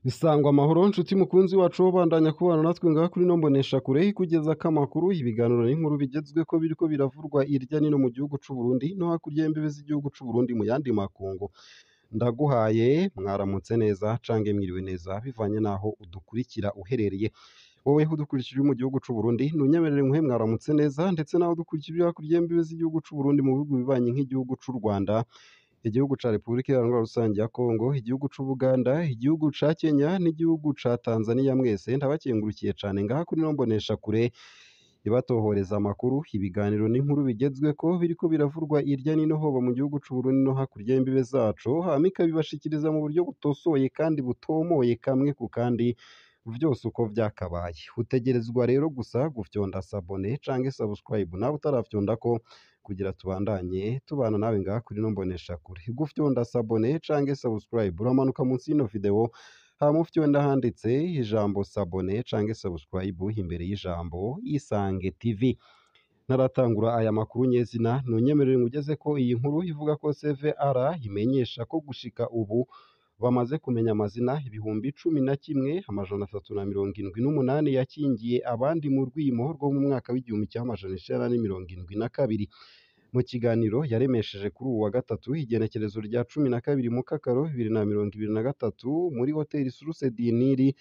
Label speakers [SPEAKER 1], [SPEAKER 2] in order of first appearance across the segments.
[SPEAKER 1] Bisangwa amahoro nshuti mukunzi wacu wobandanya kubana natwe ngaha kuri ino mboneshakure ikugezako amakuru, ibiganiro n'inkuru bigezweko biriko biravurwa irya nino mu gihugu c'u Burundi no hakurya y'imbibe z'igihugu c'u Burundi mu yandi makungu. Ndaguhaye mwaramutse neza cange mwiriwe neza bivanye naho udukurikira uherereye. Wowe udukurikira uri mu gihugu c'u Burundi ntunyemerere nkuhe mwaramutse neza, ndetse nawe udukurikira uri hakurya y'imbibe z'igihugu c'u Burundi mu bihugu bibanyi nk'igihugu c'u Rwanda, igihugu ca Repubulika Iharanira Rusange ya Kongo, igihugu c'Ubuganda, igihugu ca Kenya n'igihugu ca Tanzania, mwese ndabakengurukiye cane ngaha kuri ino mboneshakure ibatohoreza amakuru, ibiganiro n'inkuru bigezweko biriko biravurwa irya nino hoba mu gihugu c'u Burundi no hakurya y'imbibe zaco, hama ikabibashikiriza mu buryo butosoye kandi butomoye kamwe ku kandi vyose uko vyakabaye. Utegerezwa rero gusa gufyonda s'abonner canke subscribe nawe utarafyondako kugira tubandanye tubana nawe ngaha kuri ino mboneshakure. Gufyonda s'abonner canke subscribe uramanuka munsi y'ino video hama ufyonde ahanditse ijambo s'abonner canke subscribe imbere y'ijambo Isange TV. Ntaratangura aya makuru nyezina ntunyemerere nkugezeko iyi nkuru ivuga ko CVR imenyesha ko gushika ubu bamaze kumenya amazina 11,378 yakingiye abandi mu rwimo rwo mu mwaka w'1972. Mu kiganiro yaremesheje kuri uwu wa gatatu igenekerezo rya 12 Mukakaro 2023 muri hoteli Source du Nil,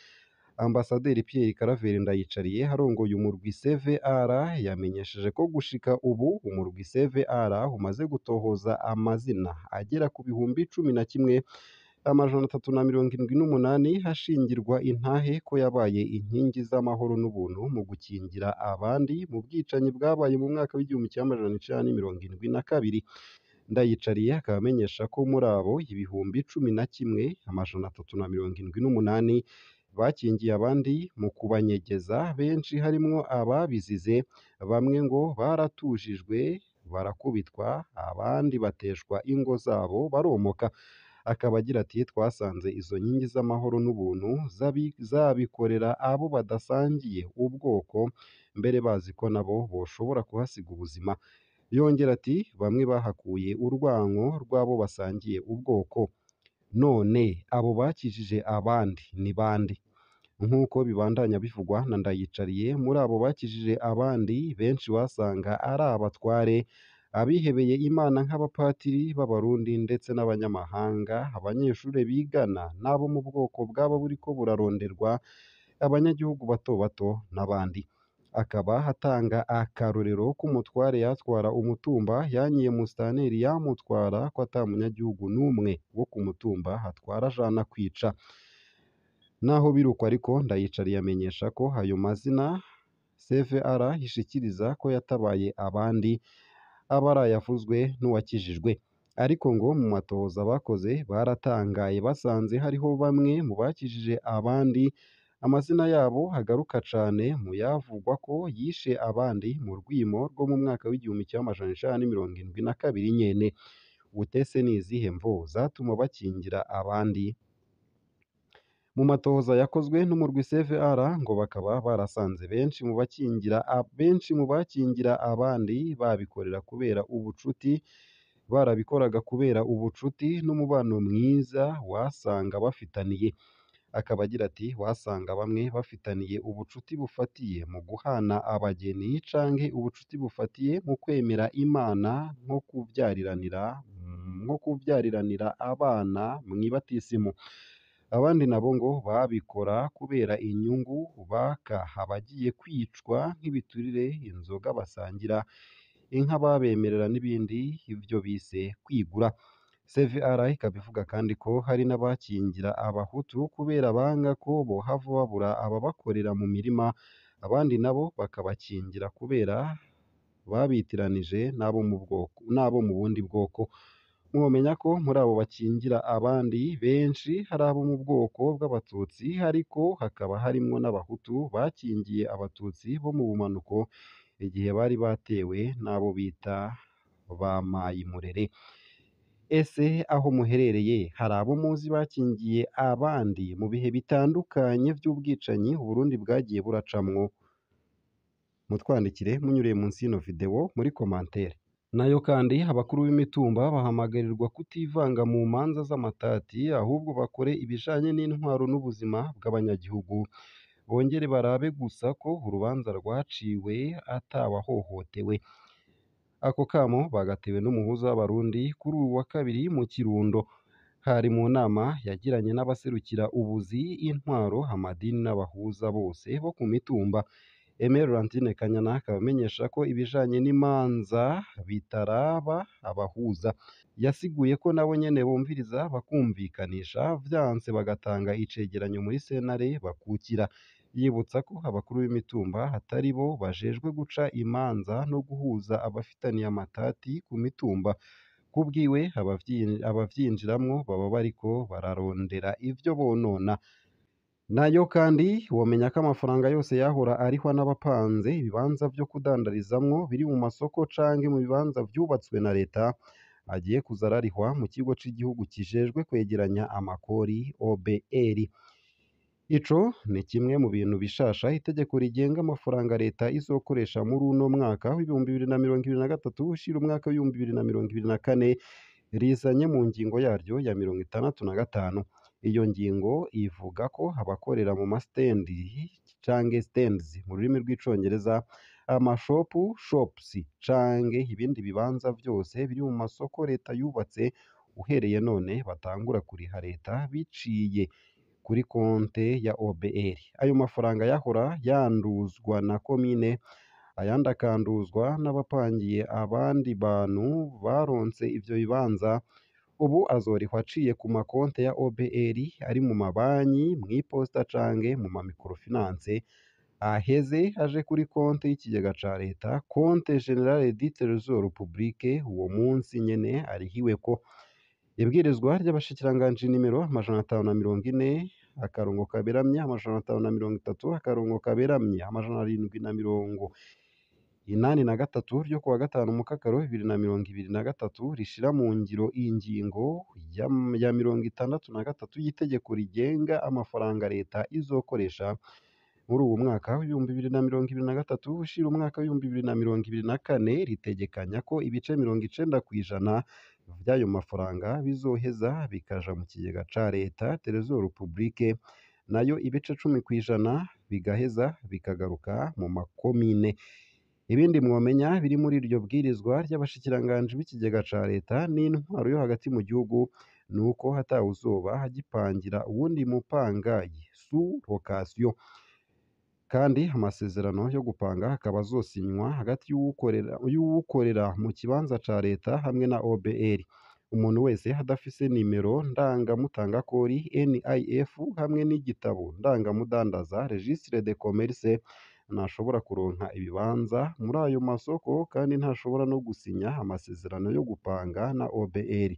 [SPEAKER 1] Ambasaderi Pierre Claver Ndayicariye arongoye umurwi CVR yamenyesheje ko gushika ubu umurwi CVR umaze gutohoza amazina agera ku 11,378 hashingirwa intahe ko yabaye inkingi z'amahoro n'ubuntu mu gukingira abandi mu bwicanyi bwabaye mu mwaka w'1972. Ndayicariye akaba amenyesha ko muri abo 11,378 bakingiye abandi mu kubanyegeza, benshi harimwo ababizize, bamwe ngo baratujijwe barakubitwa, abandi bateshwa ingo zabo baromoka. Akaba agira ati twasanze izo nkingi z'amahoro n'ubuntu zabikorera abo badasangiye ubwoko, mbere bazi ko nabo boshobora kuhasiga ubuzima. Yongera ati bamwe bahakuye urwanko rw'abo basangiye ubwoko, none abo bakijije abandi ni bande? Nk'uko bibandanya bivugwa na Ndayicariye, muri abo bakijije abandi benshi wasanga ari abatware, abihebeye Imana nk'abapatiri b'Abarundi ndetse n'abanyamahanga, abanyeshure bigana n'abo mu bwoko bwaba buriko buraronderwa, abanyagihugu bato bato n'abandi. Akaba atanga akarorero k'umutware yatwara umutumba yanyiye musitanteri yamutwara ko ata munyagihugu n'umwe wo ku mutumba atwara ajana kwica. Naho biruko ariko Ndayicariye amenyesha ko ayo mazina CVR ishikiriza ko yatabaye abandi aba arayavuzwe n'uwakijijwe. Ariko ngo mu matohoza bakoze baratangaye basanze hariho bamwe mu bakijije abandi amazina yabo agaruka cane mu yavugwa ko yishe abandi mu rwimo rwo mu mwaka w'1972 nyene. Utese ni izihe mvo zatuma bakingira abandi? Mu matohoza yakozwe n'umurwi CVR ngo bakaba barasanze benshi mu bakingira abandi babikorera kubera ubucuti, barabikoraga kubera ubucuti n'umubano mwiza wasanga bafitaniye. Akaba agira ati wasanga bamwe bafitaniye ubucuti bufatiye mu guhana abageni canke ubucuti bufatiye mu kwemera Imana nko kuvyariranira abana mw'ibatisimu. Abandi nabo ngo babikora kubera inyungu baka abagiye kwicwa nk'ibiturire, inzoga basangira, inka babemerera n'ibindi, ivyo bise kwigura. CVR ikaba ivuga kandi ko hari n'abakingira abahutu kubera banga ko bohava babura ababakorera mu mirima, abandi nabo bakabakingira kubera babitiranije n'abo mu bundi bwoko. Mwomenya ko muri abo bakingira abandi benshi hari abo mu bwoko bw'abatutsi, ariko hakaba harimwo n'abahutu bakingiye abatutsi bo mu bumanuko igihe bari batewe n'abo bita ba Mayimurere. Ese aho muherereye hari abo muzi bakingiye abandi mu bihe bitandukanye vy'ubwicanyi Uburundi bwagiye buracamwo? Mutwandikire munyuriye munsi y'ino video muri commentaire. Nayo kandi abakuru b'imitumba bahamagarirwa kutivanga mu manza z'amatati, ahubwo bakore ibijanye n'intwaro n'ubuzima bw'abanyagihugu, bongere barabe gusa ko urubanza rwaciwe atawahohotewe. Ako kamo bagatewe n'umuhuza w'Abarundi kuri uwu wa kabiri mu Kirundo. Hari mu nama yagiranye n'abaserukira ubuzi, intwaro, amadini n'abahuza bose bo ku mitumba. Aimé Laurentine Kanyana akaba amenyesha ko ibijanye n'imanza bitaraba abahuza. Yasiguye ko nabo nyene bumviriza bakumvikanisha, vyanse bagatanga icegeranyo muri sentare bakukira. Yibutsa ko abakuru b'imitumba atari bo bajejwe guca imanza no guhuza abafitaniye amatati ku mitumba. Kubwiwe abavyinjiramwo baba bariko bararondera ivyo bonona. Nayo kandi womenya ko amafaranga yose yahora arihwa n'abapanze ibibanza vyo kudandarizamwo biri mu masoko canke mu bibanza vyubatswe na leta agiye kuza ararihwa mu kigo c'igihugu kijejwe kwegeranya amakori OBR. Ico ni kimwe mu bintu bishasha itegeko rigenga amafaranga leta izokoresha muri uno mwaka w'2023 ushira umwaka w'2024 rizanye mu ngingo yaryo ya 65. Iyo ngingo ivuga ko abakorera mu mastendi canke stands mu rurimi rw'icongereza, amashopu shops canke ibindi bibanza vyose biri mu masoko leta yubatse uhereye none batangura kuriha leta biciye kuri konte ya OBR. Ayo mafaranga yahora yanduzwa na komine, ayandi akanduzwa n'abapangiye abandi bantu baronse ivyo bibanza, ubu azorihwa aciye ku makonte ya OBR ari mu mabanki, mw'iposita canke mu ma microfinance, aheze aje kuri konte y'ikigega ca leta, compte generale du trésor public, uwo munsi nyene arihiweko. Ibwirizwa ry'abashikiranganji nimero 540 akarongo kaberamye 530 akarongo kaberamye 783 ryo kuwa 5 Mukakaro 2023 rishira mu ngiro ingingo ya 63 y'itegeko rigenga amafaranga leta izokoresha muri uwu mwaka w'2023 ushira umwaka w'2024, ritegekanya ko ibice 90% vy'ayo mafaranga bizoheza bikaja mu kigega ca leta Trésor public, nayo ibice 10% bigaheza bikagaruka mu makomine. Ibindi mwomenya biri muri iryo bwirizwa ry'abashikiranganji b'ikigega ca leta n'intwaro yo hagati mu gihugu nuko atawuzoba agipangira uwundi mupangayi sous location, kandi amasezerano yo gupanga akaba azosinywa hagati y'uwukorera mu kibanza ca leta hamwe na OBR. Umuntu wese adafise nimero ndangamutangakori NIF hamwe n'igitabo ndangamudandaza registre de commerce ntashobora kuronka ibibanza muri ayo masoko, kandi ntashobora no gusinya amasezerano yo gupanga na OBR.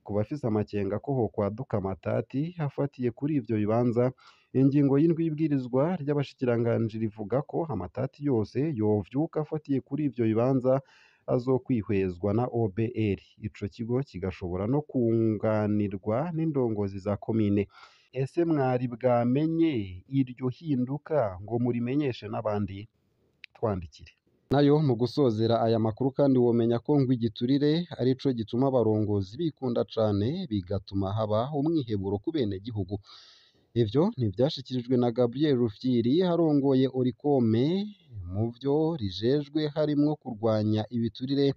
[SPEAKER 1] Ku bafise amakenga ko hokwaduka amatati afatiye kuri ivyo bibanza, ingingo y'indwi y'ibwirizwa ry'abashikiranganji rivuga ko amatati yose yovyuka afatiye kuri ivyo bibanza azokwihwezwa na OBR. Ico kigo kigashobora no kunganirwa n'indongozi za komine. Ese mwari bwamenye iryo hinduka ngo murimenyeshe n'abandi? Twandikire. Nayo mu gusozera aya makuru kandi womenya ko ngo igiturire arico gituma abarongozi bikunda cane bigatuma haba umwiheburo ku benegihugu. Ivyo ntivyashikirijwe na Gabriel Rufyiri arongoye Orikome mu vyo rijejwe harimwo kurwanya ibiturire,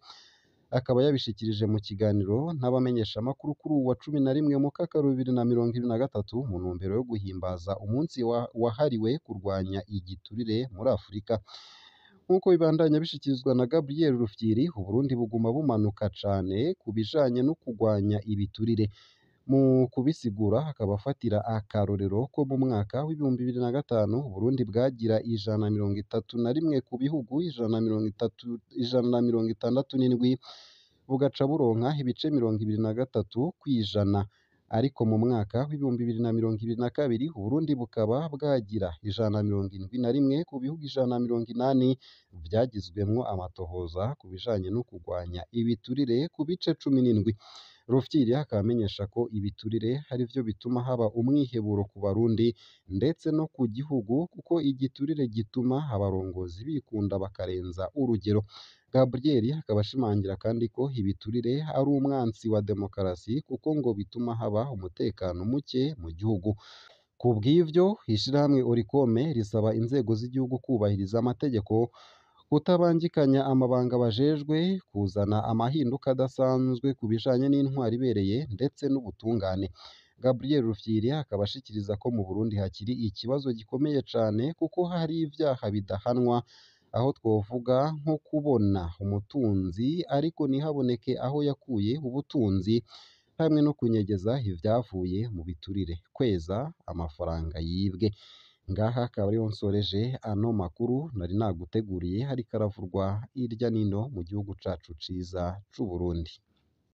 [SPEAKER 1] akaba yabishikirije mu kiganiro n'abamenyeshamakuru kuri uwu wa 11 Mukakaro 2023 mu ntumbero yo guhimbaza umunsi wahariwe kurwanya igiturire muri Afurika. Nk'uko bibandanya bishikirizwa na Gabriel Rufyiri, Uburundi buguma bumanuka cane ku bijanye no kurwanya ibiturire. Mu kubisigura akaba afatira akarorero ko mu mwaka w'2005 Uburundi bwagira 131 ku bihugu 167, bugaca buronka ibice 23%. Ariko mu mwaka w'2022 Uburundi bukaba bwagira 171 ku bihugu 180 vyagizwemwo amatohoza ku bijanye no kurwanya ibiturire ku bice 17. Rufyiri akaba amenyesha ko ibiturire arivyo bituma haba umwiheburo ku Barundi ndetse no ku gihugu, kuko igiturire gituma abarongozi bikunda bakarenza urugero. Gabriel akaba ashimangira kandi ko ibiturire ari umwansi wa demokarasi, kuko ngo bituma haba umutekano muke mu gihugu. Ku bw'ivyo, ishirahamwe Orikome risaba inzego z'igihugu kubahiriza amategeko, kutabangikanya amabanga bajejwe, kuzana amahinduka adasanzwe ku bijanye n'intwaro ibereye ndetse n'ubutungane. Gabriel Rufyiri akaba ashikiriza ko mu Burundi hakiri ikibazo gikomeye cane, kuko hari ivyaha bidahanwa, aho twovuga nko kubona umutunzi ariko ntihaboneke aho yakuye ubutunzi, hamwe no kunyegeza ivyavuye mu biturire, kweza amafaranga yibwe. Ngaha akaba ariho nsoreje ano makuru nari naguteguriye, hariko aravurwa hirya nino mu gihugu cacu ciza c'Uburundi.